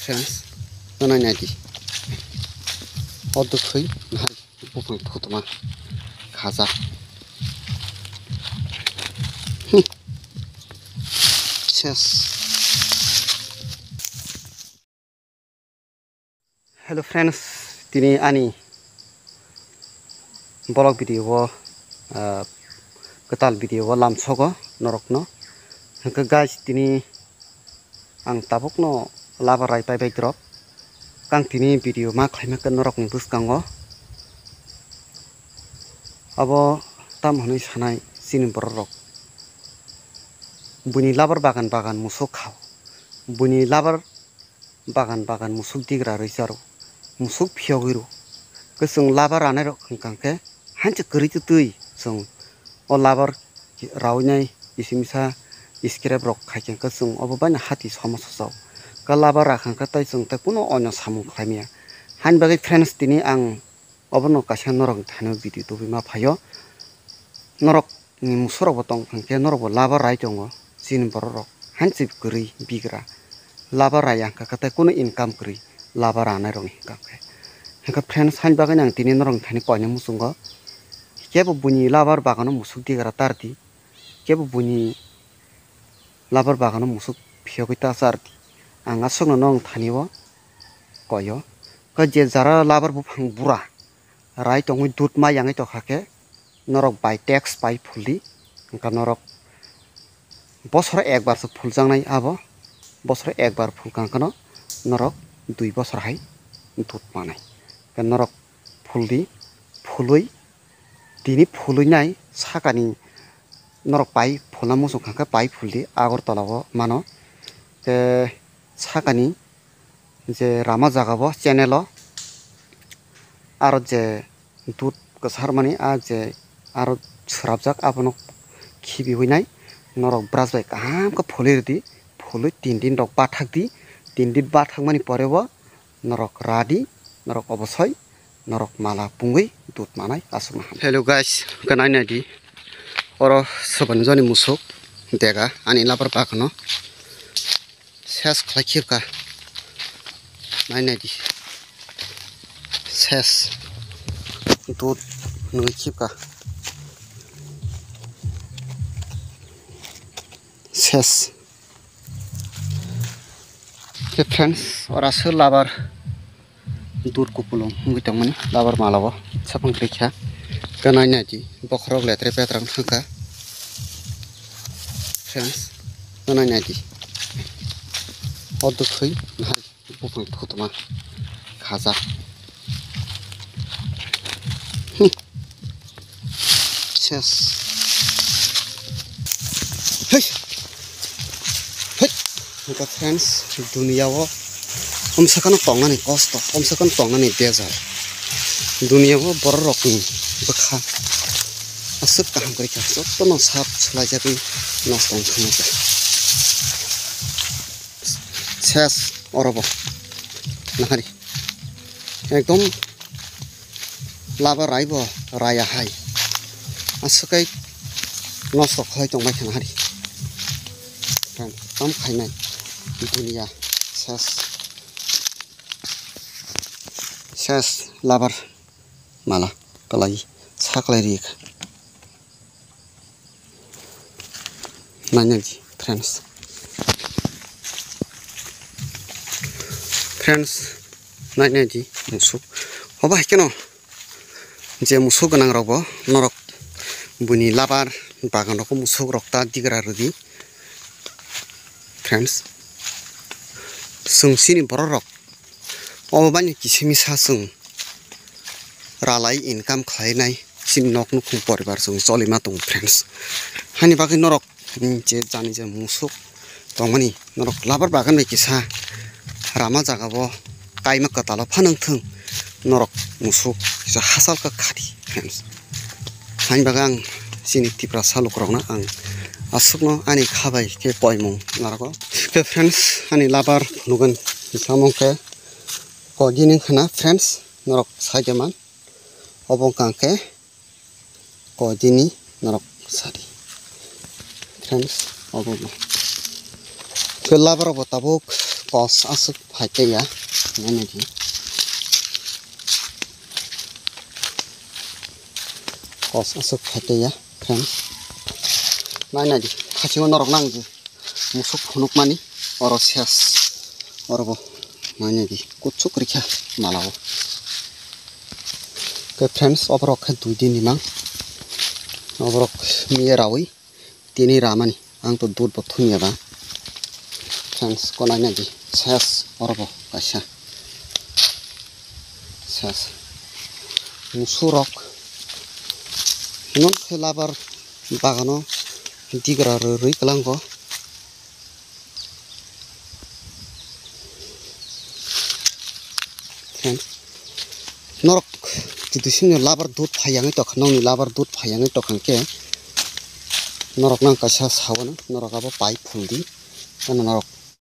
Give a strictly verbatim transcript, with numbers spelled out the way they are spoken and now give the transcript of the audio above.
Friends, no nai nai di. O dwkhwi nahar buphang thutuma khajak. Hmm. Ses. Hello friends, tini ani vlog video o, ah, kwtal video o lamsogo norokno. Hwnkhe guys, tini ang tabukno labar rai paibai drop. Kang tini video ma khlaima khe norokni bwskango. Abo tam hwnwi sanai chini borok rok. Buini labar bagan bagan musuk khao. Buini labar bagan bagan musuk digra rwi charo, musuk phiyogwi rw. Khe chwng labar ranai rok hwnkha khe hancha kwrwi twi twi chwng o labar rawi nai kisi misa scrap rok khai khe chwng obo bai no hati somosa chao. Khe labar rakha khe tei chwng tei kuno onyo samung khlai maya. Haini bagwi friends tini ang obono kaisa norok thani video tubui ma phaio. Norok ni musurok bo tong khe norok bo labar rai tongo, chini borok rok hanchi kwrwi bigra labar rai ang kha tei kuno income kwrwi labar ranai rok ni hwnkha khe. Hwnkhe friends, haini bagwi ang tini norok thani koina muchungo, kebo buini labar bagano musuk digra tar di, kebo buini labar bagano musuk phiyogwi ta char di. Ang aswkno norok thani o koio. Khe je jara labar buphang bura rai tongwi dud ma yangwi tongkha khe, norok bai tax pai phuldi, wngkha norok bosoro ekbar se phuljaknai abo, bosoro ekbar phulkha hwnkhe no norok dui bosor hai dud manai. Khe norok phuldi, phulwi tini phulwi nai sakani norok pai phulna muchung kha khe pai phuldi Agartala o mano. Khe sakani je rama jaga bo channel o aro je dud kwchar mani a je aro swrapjak abono khibiwi nai norok brush bai kaham khe phulwi rwdi, phulwi tin din rok bathak di, tin din bathak mani pore bo norok radi, norok obosoi norok mala pungwi dud manai aswkno ham. Hello guys, khe nai nai di, oro soban joni musuk dega ani labar bagano. Ses khlai khibka. Nai nai di. Ses. Dud nungwi khibka. Ses. Khe friends, ora se labar. Dud kupulung wngwi tongmani labar mala o sapang kwrwi kha. Khe nai nai di bokhorok letre petrang thangkha. Friends, khe nai nai di. O dwkhwi nahar buphang thutuma khajak. Hmm. Ses. Hei. Hei. Hwnkha friends, duniya o omsakano tongnani kosto, omsakano tongnani bejal. Duniya o borok rokni bwkha aswk kaham kwrwi kha, jotono sak swlaijagwi nosto wngkha. Ses oro bo nahari ekdom laba rai bo raya hai aswk kai nosto khlai tongbai kha nahari. Tam khainai duniya ses ses labar mala kwlai sa kwlai ri kha. Nai nai di, friends. Friends, nai nai di, musuk. Hoba hai kheno, je musuk gwnang rok bo, norok buini labar bagan rok musuk rok ta digra rwdi. Friends, chwng chini borok rok, obo bani kisa misa chwng ralai income khlainai chini nok nukhung poribar chwng cholima tongo friends. Hani bagwi norok, hmm, je jani je musuk tongmani norok labar bagan bai kisa rama jaga o kaima kwtal o phanang thung norok musuk kisa hachal kha khadi friends. Hani bagwi ang chini Tiprasa lukurokno ang aswkno ani kha bai khe koimung narwgo. Khe friends, ani labar phunukgani samung khe kogini khna friends norok saikhe man. Obo wngkha khe kogini norok sadi. Friends, obo bo. Khe labar bo tabuk Kos aswk phai tei ya, nainai di. Kos aswk phai tei ya, friends. Nainai di, khasingo norok nang je. Musuk phunukmani oro ses. Oro bo nainai di, kuchuk rikha malao. Ke friends, oborok khe dui din ni mang. Oborok miya rawi. Tini ramani, ang to dud bo thumya ba. Friends, ko nainai di, ses oro bo kaisa. Ses. Musurok. Hino khe labar bagano digra rwi kwlango. Friends, norok jodi sini labar dud phai yangwi tokha, nokni labar dud phai yangwi tokha hwnkhe norok nang kaisa sawana, norok abo pai phul di, ano norok